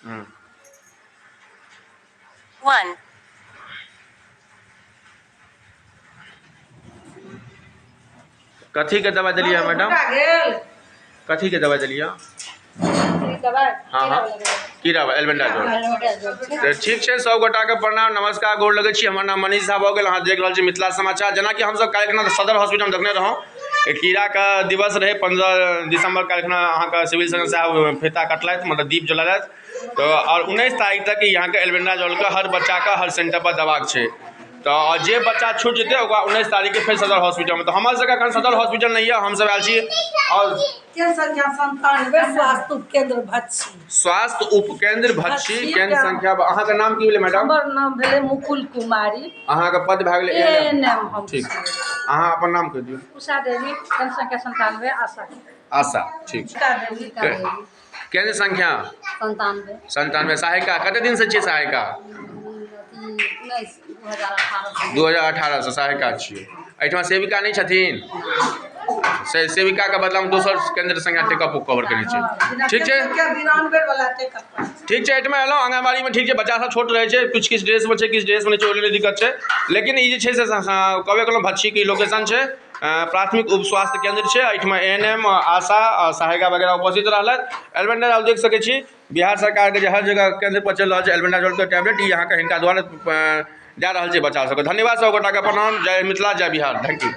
1। कथी के दवा दिलियै मैडम? कथी के दवा दिलियै? हाँ हाँ, कीड़ा एल्बेंडाजोल। ठीक छै, सब गोटाके प्रणाम, नमस्कार, गोर लगै छी। हमर नाम मनीष झा भऽ गेल, अहाँ देख रहल छी मिथिला समाचार। जेनाकि हमसब काल्हिखना सदर हॉस्पिटलमे देखने रहौं, कीड़ाके दिवस रहै 15 दिसम्बर। काल्हिखना अहाँके सिविल सर्जन साहब फीता कटलथि, मतलब दीप जलेलथि। तऽ आओर 19 तारीख तक अहाँके एल्बेंडाजोलके हर बच्चाके हर सेंटर पर देबाक छै। तऽ जे बच्चा छूटि जेतै ओकरा 19 तारीखके फेर सदर हॉस्पिटलमे। तऽ हमर सबके एखन सदर हॉस्पिटल नहि यऽ, हमसब आयल छी आओर केन्द्र संख्या 97 स्वास्थ्य उपकेंद्र भच्छी। स्वास्थ्य उपकेंद्र भच्छी, केंद्र संख्या। अहाँके नाम की भेलै मैडम? हमर नाम भेलै मुकुल कुमारी। अहाँके पद भए गेलै एएनएम। हम ठीक, अहाँ अपन नाम कहि दियौ। उषा देवी, केंद्र संख्या 97 आशा। आशा, ठीक। केंद्र संख्या 97। 97, सहायिका। कते दिन से छियै सहायिका? 2018 से सहायिका छियै। एहिठमा सेविका नहि छथिन? सेविकाके बदलामे दोसर केंद्र संख्या टेकअप कवर केने छै। ठीक छै, ठीक छै। एहिठमा एलहुँ आंगनबाड़ीमे, ठीक छै, बच्चा सब छोट रहै छै, किछु किछु ड्रेसमे छै, किछु ड्रेसमे नहि छै, ओहि लेल दिक्कत छै। लेकिन ई जे छै से कहबे केलहुँ, भच्छीके लोकेशन छै, प्राथमिक उप स्वास्थ्य केंद्र छै। एहिठमा एएनएम, आशा, सहायिका वगैरह उपस्थित रहलथि। एल्बेंडाजोल देख सकै छी, बिहार सरकारके जे हर जगह केंद्र पर चलि रहल छै एल्बेंडाजोलके टैबलेट, ई अहाँके हिनका द्वारा दए रहल छै बच्चा सबके। धन्यवाद सब गोटाके, प्रणाम, जय मिथिला, जय बिहार, thank you.